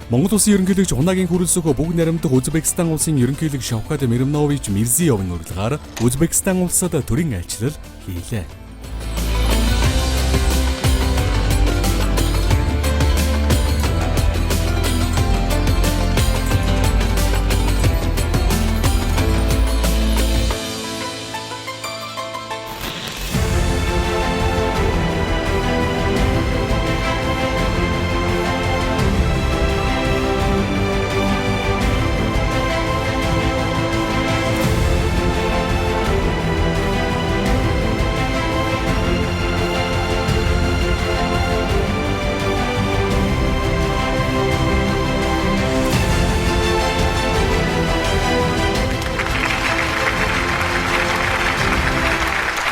Монгол Улсын ерөнхийлөгч Хунагийн хүрэлсөх бүгд найрамдах Узбекистан улсын ерөнхийлөгч Шавкат Миромнович Мирзиёевын урилгаар Узбекистан улсад төрийн айлчлал хийлээ.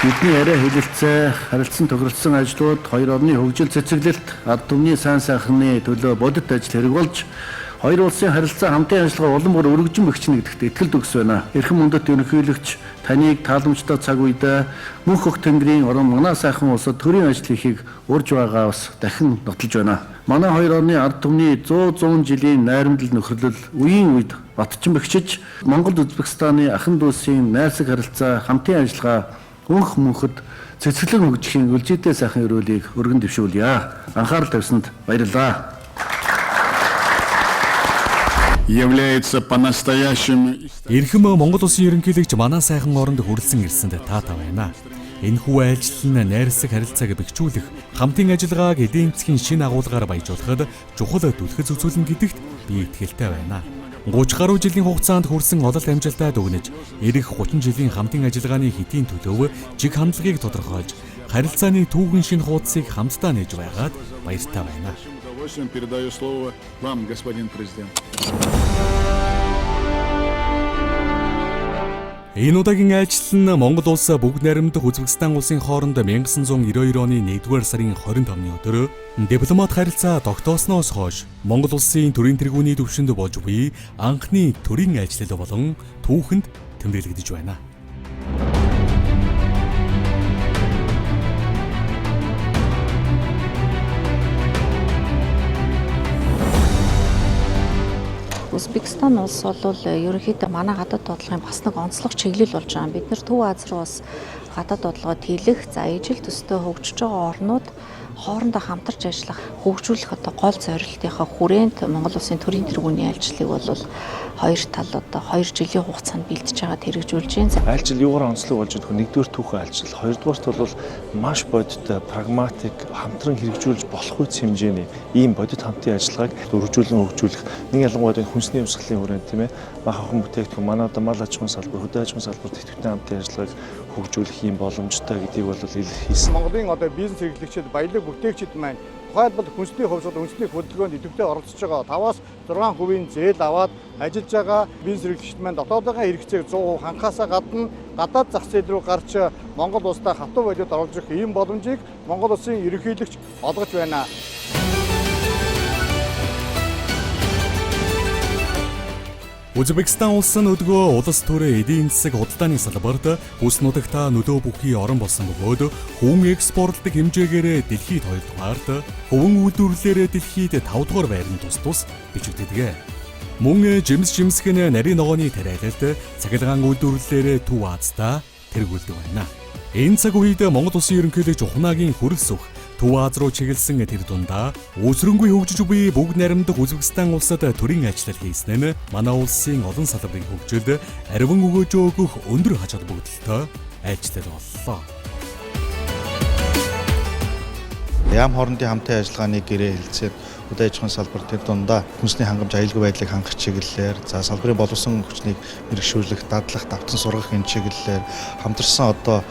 Бидний яриа хэлэлцээ, харилцан тохиролцсон ажлууд хоёр орны хөгжил цэцэглэлт, ард түмний сайн сайхны төлөө бодит ажил хэрэг болж хоёр улсын харилцаа хамтын ажиллагаа улам бүр өргөжин бэхжинэ гэдэгт итгэл дүгс байна. Эрхэм мөндөт ерөнхийлөгч таныг тааламжтай цаг үедээ мөнх хөх тэнгэрийн орон манай сайхан улсад төрийн ажил хийхийг урьж байгаа бас дахин нотолж байна. Манай хоёр орны ард түмний 100 100 жилийн найрамдал нөхөрлөл үеийн үед батчин бэхжиж Монгол Узбекистаны ахын дүүсийн найрсаг харилцаа хамтын ажиллагаа өнх мөнхөд цэцэглэн хөгжихийн өлжийтэй сайхан өрөөлийг өргөн дэвшүүлье. Анхаарал тавьсанд баярлалаа. Является по-настоящему Эрхэм Монгол Улсын ерөнхийлөгч манай сайхан оронд хүрэлцэн ирсэнд таатай байна. Энэхүү айлчлал нь найрсаг харилцааг бэхжүүлэх, хамтын ажиллагааг эдийн засгийн шинэ агуулгаар баяжуулахад чухал түлхэц үзүүлнэ гэдэгт би итгэлтэй байна. 30 гаруй жилийн хугацаанд хүрсэн ололт амжилтаа дүгнэж, ирэх 30 жилийн хамтын ажиллагааны хэтийн төлөв чиг хандлагыг тодорхойлж, харилцааны түүхэн шинэ хуудсыг хамтдаа нээж байгаад баяртай байна. С удовольствием передаю слово вам, господин президент. Энэ удаагийн айлчлал нь Монгол улс бүгд найрамдах Узбекистан улсын хооронд 1992 оны 1-р сарын 25-ны өдөр дипломат харилцаа тогтоосноос хойш Монгол улсын төрийн тэргүүний түвшинд болж буй анхны төрийн айлчлал болон түүхэнд тэмдэглэгдэж байна. Узбекистан улс бол ерөнхийдөө манай гадаад бодлогын бас нэг онцлог чиглэл болж байгаа. Бид нар Төв Ази руу бас гадаад бодлогоо тэлэх, за ижил төстэй хөгжиж байгаа орнууд хоорондоо хамтарч ажиллах, хөгжүүлэх одоо гол зорилтынхаа хүрээнд Монгол улсын төрийн тэргүүний айлчлалыг бол хоёр тал одоо 2 жилийн хугацаанд бэлдэж байгаад хэрэгжүүлж байна. Айлчлал юугаар онцлог болж байгаа вэ? Нэгдүгээр түүхэн айлчлал, хоёрдугаарт бол маш бодит, прагматик, хамтран хэрэгжүүлж болох үе хэмжээний ийм бодит хамтын ажиллагааг өргөжүүлэн хөгжүүлэх. Нэг ялангуяа энэ хүнсний хувьсгалын хүрээнд, тийм ээ, мах ахуйн бүтээгдэхүүн, манай одоо мал аж ахуйн салбар, хөдөө аж ахуйн салбарт идэвхтэй хамтын ажиллагааг хөгжүүлэх ийм боломжтой гэдгийг бол илэрхийлсэн. Монголын одоо бизнес эрхлэгчид, баялаг бүтээгчид маань тухайлбал хүнсний хувьсгал, үндэсний хөдөлгөөнд идэвхтэй оролцож байгаа 5-аас 6% зээл аваад ажиллаж байгаа бизнес эрхлэгчид маань дотоодынхаа хэрэгцээг 100% хангахаасаа гадна гадаад зах зээл рүү гарч Монгол улстай хатуу валют оруулж ирэх ийм боломжийг Монгол улсын ерөнхийлөгч олгож байна. Узбекистан улс нь өдгөө улс төрөө эдийн засаг худалдааны салбарт бүс нутагтаа нөлөө бүхий орон болсон бөгөөд хүн экспортлдог хэмжээгээрээ дэлхийд 2 дугаарт, хувин үйлдвэрлэлээрээ дэлхийд 5 дугаар байранд тус тус бичигддэг. Мөн жимс жимсгэн нарийн ногооны тариалалд, цахилгаан үйлдвэрлэлээрээ Төв Азидаа тэргүүлдэг байна. Энэ цаг үед Монгол улсын ерөнхийлөгч Ухнаагийн хүрэлсөх Төв Ази руу чиглэсэн тэр дундаа үүсрэнгүй хөгжиж буй бүгд найрамдах Узбекистан улсад төрийн айлчлал хийсэн нь манай улсын олон салбарын хөгжилд ариван өгөөж өгөх өндөр ач холбогдолтой айлчлал боллоо. Яам хоорондын хамтын ажиллагааны гэрээ хэлэлцээр хөдөө аж ахуйн салбар тэр дундаа хүнсний хангамж, аюулгүй байдлыг хангах чиглэлээр, за салбарын боловсон хүчнийг мэргэшүүлэх, дадлах, давтан сургах энэ чиглэлээр хамтарсан одоо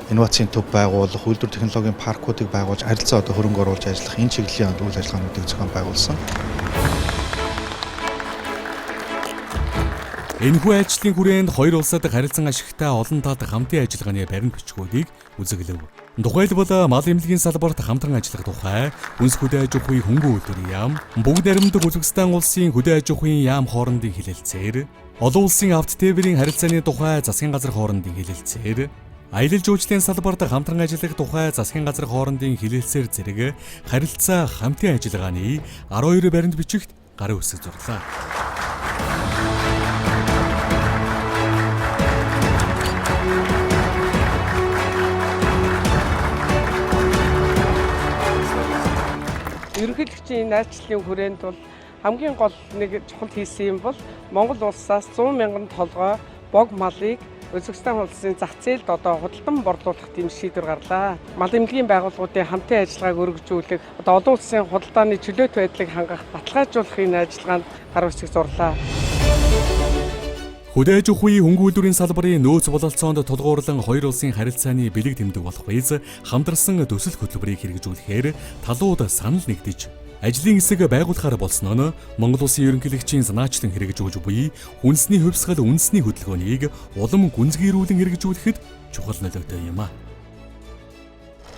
инновацийн төв байгуулах, үйлдвэр технологийн паркуудыг байгуулж, харилцаа одоо хөрөнгө оруулж ажиллах энэ чиглэлийн үйл ажиллагаануудыг зохион байгуулсан. Энэхүү айлчлалын хүрээнд хоёр улсад харилцан ашигтай олон талд хамтын ажиллагааны баримт бичгүүдийг үзэглэв. Тухайлбал мал эмнэлгийн салбарт хамтран ажиллах тухай, хүнс хөдөө аж ахуйн хөнгөн үйлдвэрийн яам, бүгд найрамдах Узбекистан улсын хөдөө аж ахуйн яам хоорондын хэлэлцээр, олон улсын авто тээврийн харилцааны тухай засгийн газар хоорондын хэлэлцээр, аялал жуулчлалын салбарт хамтран ажиллах тухай засгийн газар хоорондын хэлэлцээр зэрэг харилцаа хамтын ажиллагааны 12 баримт бичигт гарын үсэг зурлаа. Ерөнхийлөгчийн энэ айлчлалын хүрээнд бол хамгийн гол нэг чухал хийсэн юм бол Монгол улсаас 100 мянган толгой бог малыг Өзбекстан улсын зах зээлд одоо худалдан борлуулах тийм шийдвэр гарлаа. Мал эмнэлгийн байгууллагуудын хамтын ажиллагааг өргөжүүлэх, одоо олон улсын худалдааны чөлөөт байдлыг хангах, баталгаажуулах энэ ажиллагаанд гар үсэг зурлаа. Хөдөө аж ахуйн хөнгө үйлдвэрийн салбарын нөөц бололцоонд тулгуурлан хоёр улсын харилцааны бэлэг тэмдэг болох биз хамтарсан төсөл хөтөлбөрийг хэрэгжүүлэхээр талууд санал нэгдэж ажлын хэсэг байгуулахаар болсон нь Монгол Улсын ерөнхийлөгчийн санаачлан хэрэгжүүлж буй хүнсний хувьсгал үндэсний хөдөлгөөнийг улам гүнзгийрүүлэн хэрэгжүүлэхэд чухал нөлөөтэй юм а.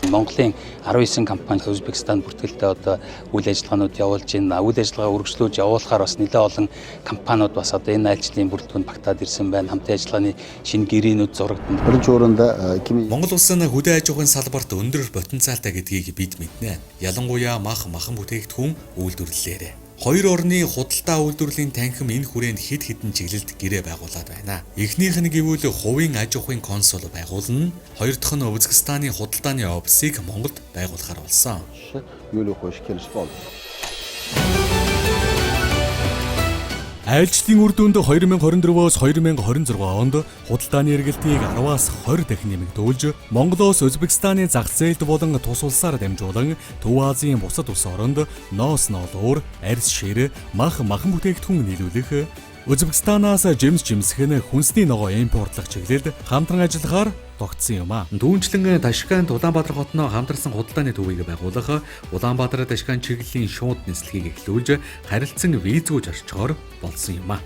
Монголын 19 компани Узбекистан бүртгэлтэй одоо үйл ажиллагаанууд явуулж байна. Үйл ажиллагаа үргэлжлүүлж явуулахаар бас нэлээд олон компаниуд бас одоо энэ айлчлалын бүрэлдэхүүнд багтаад ирсэн байна. Хамтын ажиллагааны шинэ гэрээнүүд зурагдана. Birinci orunda 2000 Монгол улс нь хөдөө аж ахуйн салбарт өндөр потенциалтай гэдгийг бид мэднэ. Ялангуяа мах махан бүтээгдэхүүн үйлдвэрлэлээр. Хоёр орны худалдаа үйлдвэрлэлийн танхим энэ хүрээнд хэд хэдэн чиглэлд гэрээ байгуулад байна. Эхнийх нь гэвэл хувийн аж ахуйн консул байгуулна. Хоёр дахь нь Узбекистаны худалдааны офисыг Монголд байгуулахар болсон. yo'lga qo'yish kelishib oldi. Айлчлалын үр дүнд 2024-өөс 2026 онд худалдааны эргэлтийг 10-аас 20 дахин нэмэгдүүлж, Монголоос Узбекистаны зах зээлд болон тус улсаар дамжуулан Төв Азийн бусад улс оронд ноос ноолуур, арьс шир, мах махан бүтээгдэхүүн нийлүүлэх, Узбекистанаас жимс жимсхэн хүнсний ногоо импортлох чиглэлд хамтран ажиллахаар тогтсон юм а. Түүнчлэн Ташкент Улаанбаатар хотноо хамтарсан худалдааны төвийг байгуулах, Улаанбаатар Ташкент чиглэлийн шууд нислэгийг эхлүүлж харилцан визгүй орчхоор болсон юм а.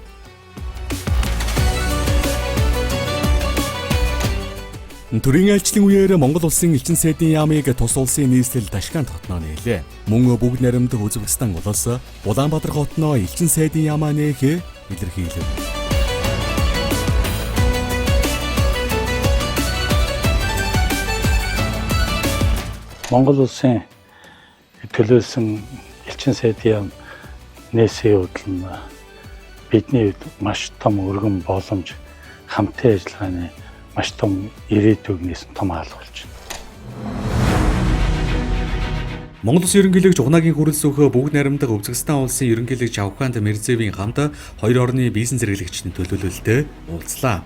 Төрийн айлчлалын үеэр Монгол улсын элчин сайдын яамыг тус улсын нийслэл Ташкент хотноо нээлээ. Мөн бүгд найрамдах Узбекистан улс Улаанбаатар хотноо элчин сайдын яамаа нээх илэрхийлэв. Монгол улсын төлөөлсөн элчин сайдын яам нээсэн явдал нь бидний хувьд маш том өргөн боломж, хамтын ажиллагааны маш том ирээдүйг нээсэн том хаалга болж байна. Монгол Улсын ерөнхийлөгч Ухнаагийн хүрэлсүүхөө бүгд найрамдах Узбекистан улсын ерөнхийлөгч Шавкат Мирзиёевийн хамт хоёр орны бизнес хэрэглэгчдийн төлөөлөлтөй уулзлаа.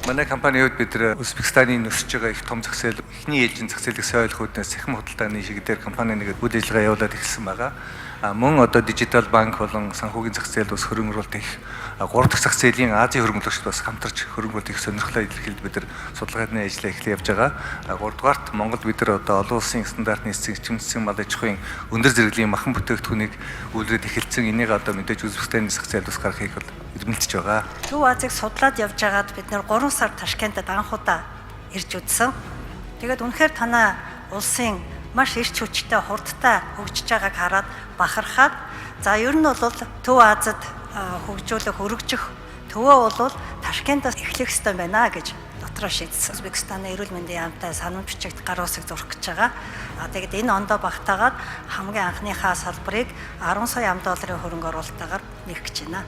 Манай компанийн хувьд бид нар Узбекистаны нөсөж байгаа их том зах зээл, эхний ээлжийн зах зээлийг сайн ойлгох үүднээс цахим худалдааны шиг дээр компани нэг үйл ажиллагаа явуулаад эхэлсэн байгаа. Мөн одоо дижитал банк болон санхүүгийн зах зээл бас хөрөнгө оруулалт их гурав дахь зах зээлийн Азийн хөрөнгө оруулагчид бас хамтарч хөрөнгө оруулалт их сонирхлоо илэрхийлж бид нар судалгааны ажлаа эхлэн явж байгаа. Гуравдугаарт Монголд бид нар одоо олон улсын стандарт нийцсэн чимцсэн мал аж ахуйн өндөр зэрэглэлийн махан бүтээгдэхүүнийг үйлдвэрлээд эхэлсэн. Энийг одоо мэдээж Узбекистаны зах зээлд бас гаргахыг бол эрмэлзэж байгаа. Төв Азийг судлаад явж байгаад бид нэр 3 сар Ташкентэд анх удаа ирж үзсэн. Тэгээд үнэхээр танай улсын маш эрч хүчтэй хурдтай хөгжиж байгааг хараад бахархаад, за ер нь бол Төв Азид хөгжүүлэх, өргөжих төвөө бол Ташкентаас эхлэх ёстой байна гэж дотроо шийдсэн. Узбекистаны эрүүл мэндийн яамтай санамж бичигт гар усыг зурах гэж байгаа. Тэгээд энэ ондоо багтаагаад хамгийн анхныхаа салбарыг 10 сая ам долларын хөрөнгө оруулалтаагаар нээх гэж байна.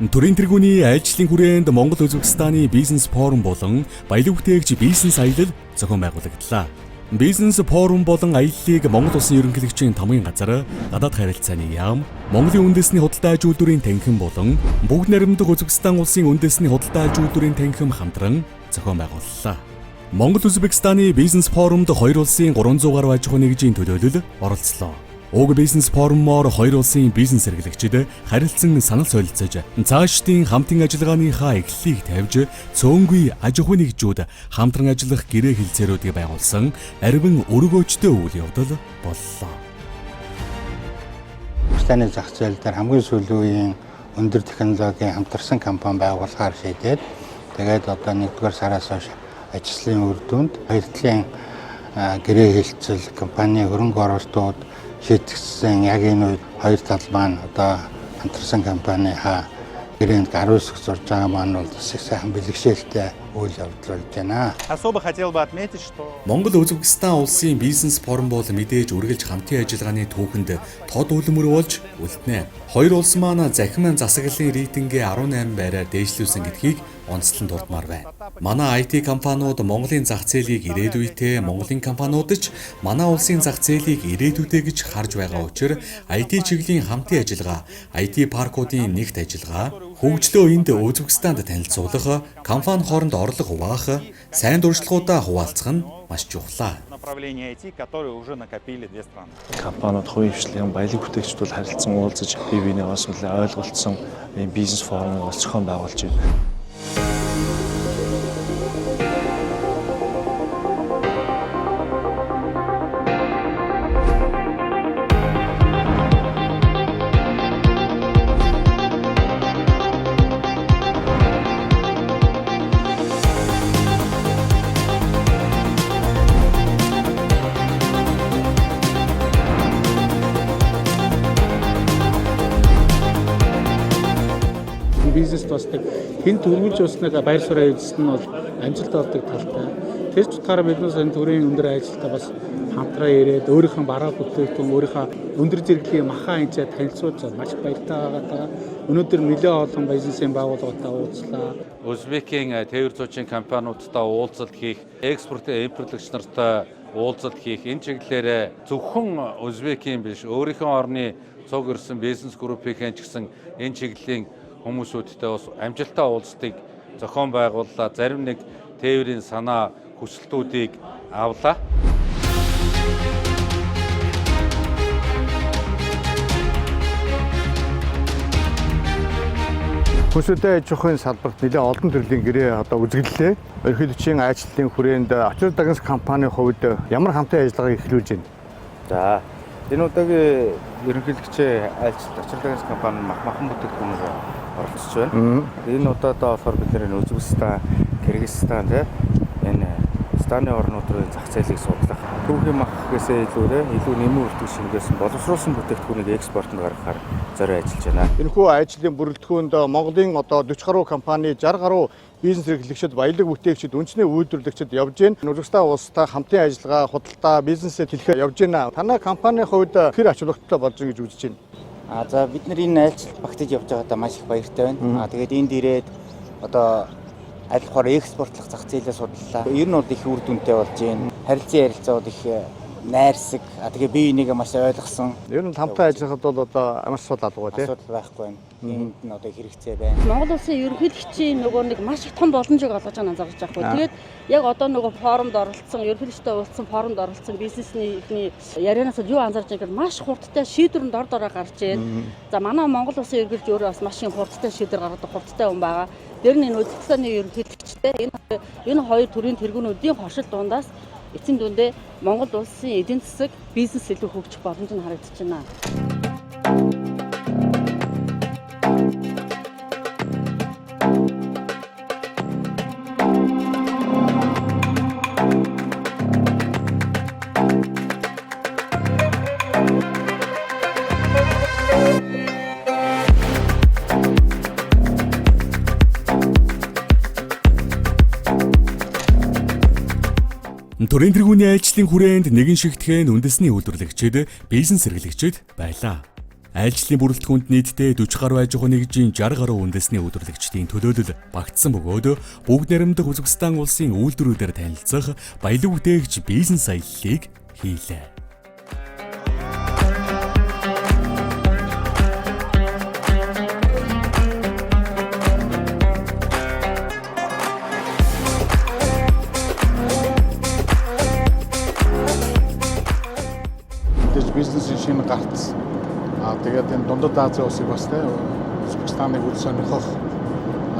Төрийн тэргүүний айлчлалын хүрээнд Монгол Узбекистаны бизнес форум болон баялаг бүтээгч бизнес аялал зохион байгуулагдлаа. Бизнес форум болон аяллыг Монгол Улсын ерөнхийлөгчийн тамгын газар, гадаад харилцааны яам, Монголын үндэсний худалдаа аж үйлдвэрийн танхим болон бүгд найрамдах Узбекистан улсын үндэсний худалдаа аж үйлдвэрийн танхим хамтран зохион байгууллаа. Монгол Узбекистаны бизнес форумд хоёр улсын 300 гаруй аж ахуйн нэгжийн төлөөлөл оролцлоо. Уг бизнес форумоор хоёр улсын бизнес эрхлэгчид харилцан санал солилцож, цаашдын хамтын ажиллагааныхаа эхлэлийг тавьж, цөөнгүй аж ахуйн нэгжүүд хамтран ажиллах гэрээ хэлцээрүүдийг байгуулсан ариван өргөөчтэй үйл явдал боллоо. Узбекистаны зах зээл дээр хамгийн сүүлийн үеийн өндөр технологийн хамтарсан компани байгуулахаар шийдээд, тэгээд одоо 1-р сараас хойш ажлын үр дүнд хоёр талын гэрээ хэлцэл, компани хөрөнгө оруулалтууд шийдэгдсэн. Яг энэ үед хоёр тал маань одоо хамтарсан компанийнхаа гэрээнд гар үсэг зурж байгаа маань бол их сайхан бэлэгшээлтэй. үйл явдал болж байна. Особо хотел бы отметить, что Монгол Өзбекстан улсын бизнес форум бол мэдээж үргэлж хамтын ажиллагааны түүхэнд тод үлмэр болж үлднэ. Хоёр улс маань захим засаглалын рейтингээ 18 байраар дээшлүүлсэн гэдгийг онцлон дурдмаар байна. Манай IT компаниуд Монголын зах зээлийг ирээдүйтэй, Монголын компаниуд ч манай улсын зах зээлийг ирээдүйтэй гэж харж байгаа учир IT чиглэлийн хамтын ажиллагаа, IT паркуудын нэгт ажиллагаа, хөгжлөө энд Өзбекстанд танилцуулах, компани хооронд орлого хуваах, сайн туршлагуудаа хуваалцах нь маш чухлаа. Направление IT, которые уже накопили две страны. Компаниуд, хувийн хвшлийн баялаг бүтээгчид бол харилцан уулзаж, бие биенээ бас нэлээд ойлголцсон ийм бизнес форумыг бас зохион байгуулж байна. Бизнест бас нэг хэн төрүүлж бас нэг баяр сураа эзэлсэн нь бол амжилт олдог талтай. Тэр ч утгаараа биднээс энэ төрийн өндөр ажилтаа бас хамтраа ирээд өөрийнхөө бараа бүтээгдэхүүн, өөрийнхөө өндөр зэрэглэлийн махаа энчээ танилцуулж маш баяртай байгаа. Өнөөдөр нэлээд олон бизнесийн байгууллагатай уулзлаа. Узбекийн тээвэр зуучийн компаниудтай уулзалт хийх, экспорт импортлагч нартай уулзалт хийх энэ чиглэлээр зөвхөн Узбекийн биш, өөрийнхөө орны цуг ирсэн бизнес группийн ч гэсэн энэ чиглэлийн хүмүүсүүдтэй бас амжилттай уулзалтыг зохион байгууллаа. Зарим нэг тээврийн санаа хүсэлтүүдийг авлаа. Хүнсүдэ аж ахуйн салбарт нэлээд олон төрлийн гэрээ одоо үзэглэлээ. Ерөнхийлөгчийн айлчлалын хүрээнд Очир Дагнас компанийн хувьд ямар хамтын ажиллагааг эхлүүлж байна? За, энэ удаагийн ерөнхийлөгчийн айлчлалт Очир Дагнас компани мах махан бүтээгдэхүүнээр оролцож байна. Энэ удаадаа болохоор бид нэр Өзбекстан, Кыргызстан тий энэ станы орнууд руу зах зээлийг судлах. Түүхийн мах гэхээсээ илүү тий илүү нэмэн үрдэг шингээсэн боловсруулсан бүтээгдэхүүнийг экспортод гаргахаар зориу ажиллаж байна. Энэхүү ажлын бүрэлдэхүүнд Монголын одоо 40 гаруй компани, 60 гаруй бизнес эрхлэгчид, баялаг бүтээгчид, үндэсний үйлдвэрлэгчид явж байна. Өзбекстан улстай хамтын ажиллагаа, худалдаа, бизнесээ тэлэхээр явж байна. Танай компанийн хувьд хэр ач холбогдолтой болж байгаа гэж үзэж байна? А за, бид нар энэ айлчлалт багтаж явж байгаадаа маш их баяртай байна. А тэгээд энд ирээд одоо аль болохоор экспортлох зах зээлээ судлаа. Ер нь бол их үр дүнтэй болж байна. Харилцан ярилцаа бол их найрсаг. А тэгээ бие бинийгээ маш ойлгосон. Ер нь хамтан ажиллахад бол одоо ямар ч асуудал алгүй тий. Асуудал байхгүй байна. Энд нь одоо хэрэгцээ байна. Монгол улсын ерөнхийлөгчийн нөгөө нэг маш их том боломжийг олгож байгаа анзаарч байгаа хгүй. Тэгээд яг одоо нөгөө форумд оролцсон, ерөнхийлөгчтэй уулзсан, форумд оролцсон бизнесний ихний ярианаас юу анзаарч байгаа гэхээр маш хурдтай шийдвэр нь дор дороо гарч ирэн. За, манай Монгол улсын ерөнхийлөгч өөрөө бас маш их хурдтай шийдвэр гаргадаг, хурдтай хүн байгаа. Тэр нь энэ Өзбекстаны ерөнхийлөгчтэй энэ хоёр төрлийн тэргүүнүүдийн хоршил дундаас эцсийн дүндээ Монгол улсын эдийн засаг, бизнес илүү хөгжих боломж нь харагдаж байна. Төрийн тэргүүний айлчлалын хүрээнд нэгэн шигтгэн үндэсний үйлдвэрлэгчид, бизнес эрхлэгчид байлаа. Айлчлалын бүрэлдэхүүнд нийтдээ 40 гаруй аж ахуйн нэгжийн 60 гаруй үндэсний үйлдвэрлэгчдийн төлөөлөл багтсан бөгөөд бүгд найрамдах Өзбекстан улсын үйлдвэрүүдээр танилцах баялаг бүтээгч бизнес аяллыг хийлээ. Мэдээж бизнесийн шинэ гарц. Аа, тэгээд энэ Дундад Азийн улсыг бас те Өзбекстаныг үл сонирхох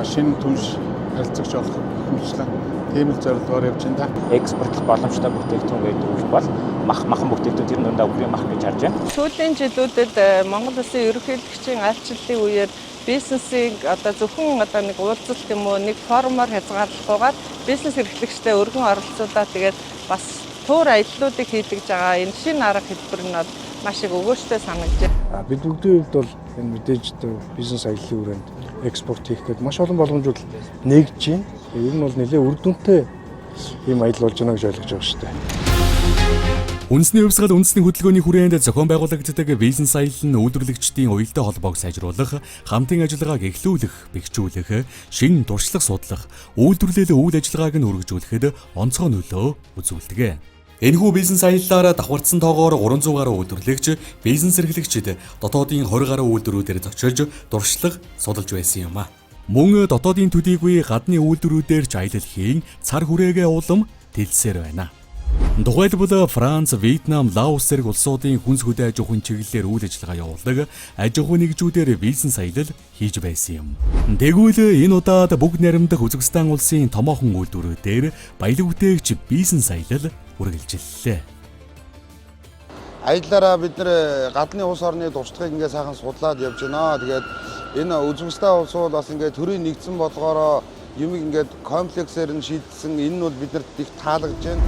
шинэ түнш харилцагч болох хэмжлэн тийм л зорилгоор явж байна да. Экспортлох боломжтой бүтээгдэхүүн гэдэг үг бол мах, махан бүтээгдэхүүн, тэр дундаа үхрийн мах гэж харж байна. Сүүлийн жилүүдэд Монгол улсын ерөнхийлөгчийн айлчлалын үеэр бизнесийг одоо зөвхөн одоо нэг уулзалт юм уу, нэг форумоор хязгаарлахгүйгээр бизнес эрхлэгчтэй өргөн оролцуулаад, тэгээд бас тур аяллуудыг хийлгэж байгаа энэ шинэ арга хэлбэр нь бол маш их өгөөжтэй санагдаж байна. Бид бүгдийн хувьд бол энэ мэдээж бизнес аяллаа хүрээнд экспорт хийх гээд маш олон боломжууд нээгдэж байна. Ер нь бол нэлээд үр дүнтэй ийм аялал болж байна гэж ойлгож байгаа шүү дээ. Үндэсний хувьсгал үндэсний хөдөлгөөний хүрээнд зохион байгуулагддаг бизнес аялал нь үйлдвэрлэгчдийн уялдаа холбоог сайжруулах, хамтын ажиллагааг эхлүүлэх, бэхжүүлэх, шинэ туршлага судлах, үйлдвэрлэл үйл ажиллагааг нь үргэлжлүүлэхэд онцгой нөлөө үзүүлдэг. Энэхүү бизнес аяллаар давхардсан тоогоор 300 гаруй үйлдвэрлэгч, бизнес эрхлэгчид дотоодын 20 гаруй үйлдвэрүүдээр зочилж туршлага судалж байсан юм а. Мөн дотоодын төдийгүй гадны үйлдвэрүүдээр ч аялал хийн цар хүрээгээ улам тэлсээр байна. Тухайлбал Франц, Вьетнам, Лаос зэрэг улсуудын хүнс хөдөө аж ахуйн чиглэлээр үйл ажиллагаа явуулдаг аж ахуйн нэгжүүдээр бизнес аялал хийж байсан юм. Тэгвэл энэ удаад бүгд найрамдах Үзбэкстан улсын томоохон үйлдвэрүүдээр баялаг бүтээгч бизнес аялал үргэлжиллээ. Аяллаараа бид нэр гадны улс орны туршлагыг ингээ сайхан судлаад явж байна. Тэгээд энэ Үзбэкстан улс бол бас ингээ төрийн нэгдсэн болгоороо юмыг ингээд комплексээр нь шийдсэн. Энэ нь бол биднэрт их таалагдж байна.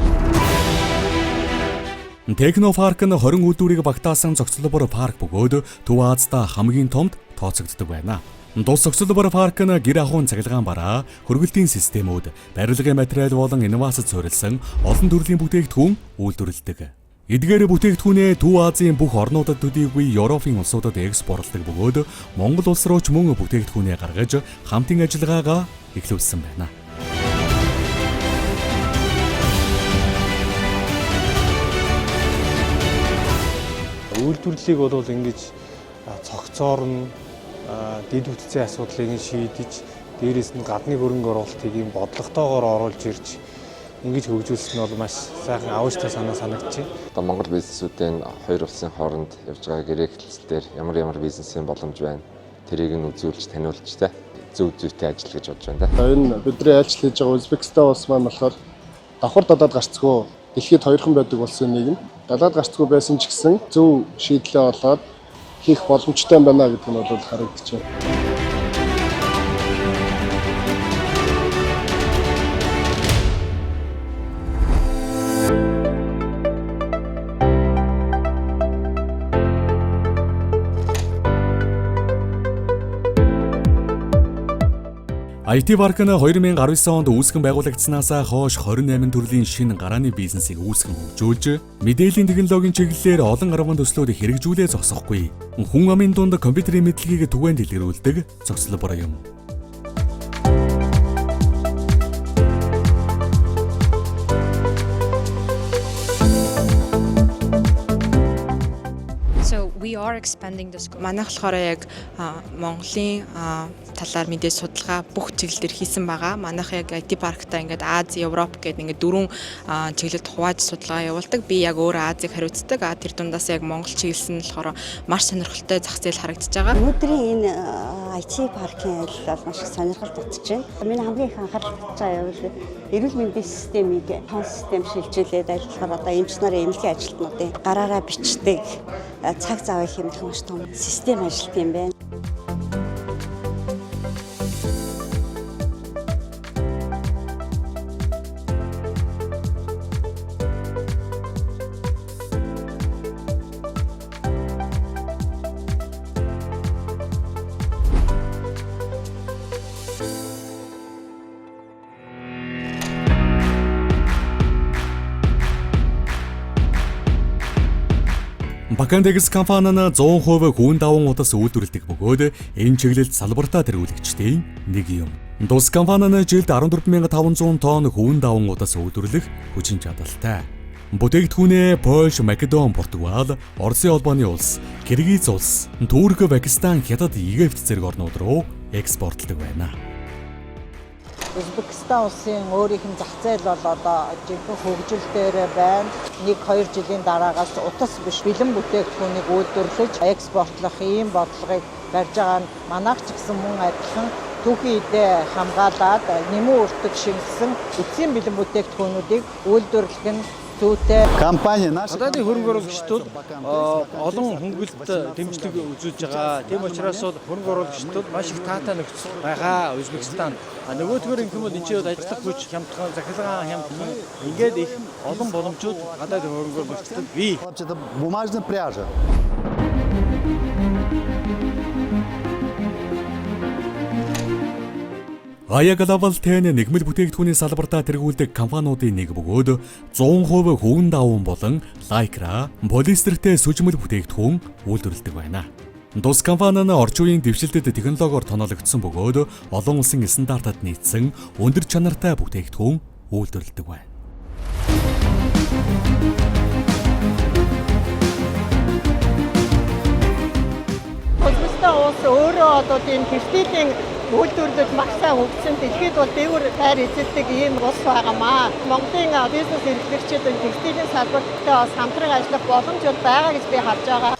Технопарк нь 20 үйлдвэрийг багтаасан зохицлбор парк бөгөөд Төв Азидаа хамгийн томд тооцогддог байна. Тус зохицлбор парк нь гэр ахуйн цахилгаан бараа, хөргөлтийн системүүд, барилгын материал болон инновацид суурилсан олон төрлийн бүтээгдэхүүн үйлдвэрлэдэг. Эдгээр бүтээгдэхүүнээ Төв Азийн бүх орнуудад төдийгүй Европын улсуудад экспортлдог бөгөөд Монгол улс руу ч мөн бүтээгдэхүүнээ гаргаж хамтын ажиллагаагаа эхлүүлсэн байна. Үйлдвэрлэлийг бол ингэж цогцоор нь дэд бүтцийн асуудлыг нь шийдэж, дээрээс нь гадны хөрөнгө оруулалтыг ийм бодлоготойгоор оруулж ирж ингэж хөгжүүлсэн нь бол маш сайхан авьяастай санаа санагдаж байна. Одоо Монгол бизнесүүдийн хоёр улсын хооронд явж байгаа гэрээ хэлцэл дээр ямар ямар бизнесийн боломж байна. Тэрийг нь үзүүлж таниулж тэ зөв зүйтэй ажил гэж бодож байна да. Энэ бидний айлчлал хийж байгаа Узбекистан улс маань болохоор давхар далаад гарцгүй дэлхийд хоёрхан байдаг улсын нэг нь. Далаад гарцгүй байсан ч гэсэн зөв шийдлээ олоод хийх боломжтой байна гэдэг нь бол харагдаж байна. IT парк нь 2019 онд үүсгэн байгуулагдсанаас хойш 28 төрлийн шинэ гарааны бизнесийг үүсгэн хөгжүүлж, мэдээллийн технологийн чиглэлээр олон арван төслүүд хэрэгжүүлээ зогсохгүй. Хүн амын дунд компьютерийн мэдлэгийг түгээн дэлгэрүүлдэг зогсолбор юм. So we are expanding the scope. Манайх болохоор яг Монголын талаар мэдээж судалгаа бүх чиглэл дээр хийсэн байгаа. Манайх яг IT паркта ингээд Ази, Европ гэдэг ингээд дөрвөн чиглэлд хувааж судалгаа явуулдаг. Би яг өөрөө Азийг хариуцдаг. Тэр дундаас яг Монгол чиглэл нь болохоор маш сонирхолтой зах зээл харагдаж байгаа. Өнөөдрийн энэ IT паркийн аялал бол маш их сонирхол татж байна. Миний хамгийн их анхаарал татж байгаа юм бол эрүүл мэндийн системийг тон систем шилжүүлээд ажиллахаар одоо эмч нарын эмнэлгийн ажилтнуудын гараараа бичдэг цаг завыг хэмнэх маш том систем ажилт юм байна. Бакандегс компани нь 100% хүүн даван утас үйлдвэрлэдэг бөгөөд энэ чиглэлд салбартаа тэргүүлэгчдийн нэг юм. Тус компани нь жилд 14,500 тонн хүүн даван утас үйлдвэрлэх хүчин чадалтай. Бүтээгдэхүүнээ Польш, Македон, Португал, Оросын холбооны улс, Киргиз улс, Турк, Пакистан, Хятад, Египт зэрэг орнууд руу экспортлдог байна. Узбекистан улсын өөрийнх нь зах зээл бол одоо жинхэнэ хөгжил дээр байна. 1-2 жилийн дараагаас утас биш бэлэн бүтээгдэхүүнийг үйлдвэрлэж экспортлох ийм бодлогыг барьж байгаа нь манайх ч гэсэн мөн адилхан түүхийн эдээ хамгаалаад нэмэн өртөг шингэсэн эцсийн бэлэн бүтээгдэхүүнүүдийг үйлдвэрлэх нь зүйтэй. Компани гадаадын хөрөнгө оруулагчдад олон хөнгөлөлт дэмжлэг үзүүлж байгаа. Тийм учраас бол хөрөнгө оруулагчдад маш их таатай нөхцөл байгаа Узбекистан. Нөгөөдгөр юм бол энэ ч ажиллах хүч хямдхан, захилгаан хямдхан ингээд их олон боломжууд гадаадын хөрөнгө оруулагчдад бий. Бумажная пряжа. Ая Global Ten нэгмэл бүтээгдэхүүний салбартаа тэргүүлдэг компаниудын нэг бөгөөд 100% хөвөн даван болон лайкра, полиэстертэй сүжмэл бүтээгдэхүүн үйлдвэрлэдэг байна. Тус компани нь орчин үеийн дэвшилтэд технологиор тоноологдсон бөгөөд олон улсын стандартад нийцсэн өндөр чанартай бүтээгдэхүүн үйлдвэрлэдэг байна. Өзбекстан улс өөрөө одоо тийм текстилийн үйлдвэрлэл маш сайн хөгжсөн. Дэлхийд бол дээгүүр байр эзэлдэг ийм улс байгаамаа. Монголын бизнес эрхлэгчид энэ текстилийн салбарт бас хамтран ажиллах боломж бол байгаа гэж би харж байгаа.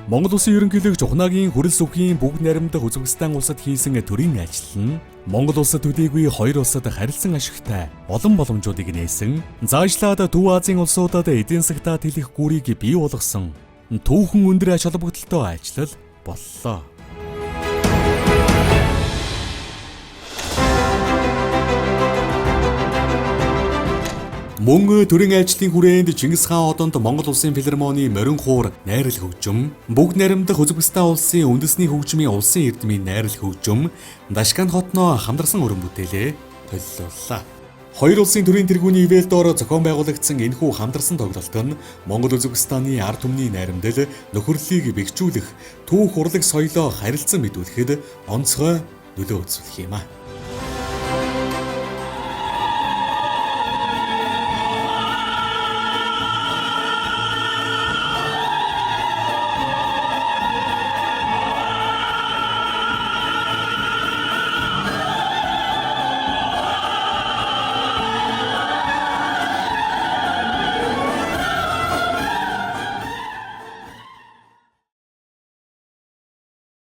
Монгол Улсын ерөнхийлөгч Ухнаагийн хүрэл сүхийн бүгд найрамдах Өзбекстан улсад хийсэн төрийн ажил нь Монгол улсад төдийгүй хоёр улсад харилцан ашигтай олон боломжуудыг нээсэн, заашлаад Төв Азийн улсуудад эдийн засагтаа тэлэх гүрийг бий болгосон түүхэн өндөр ач холбогдолтой ажил боллоо. Мөн төрийн ажлын хүрээнд Чингис хаан одонд Монгол Улсын филармоны морин хуур найрал хөгжим, бүгд найрамдах Өзбекстан улсын үндэсний хөгжмийн улсын эрдмийн найрал хөгжим, Дашкан хотноо хамдарсан өрөн бүтээлээ төллүүллээ. Хоёр улсын төрийн тэргүүний ивэлд доор зохион байгуулагдсан энэхүү хамдарсан тоглолт нь Монгол Өзбекстаны ард түмний найрамдал нөхөрлөлийг бэхжүүлэх, түүх урлаг соёлоо харилцан мэдүүлэхэд онцгой нөлөө үзүүлэх юм а.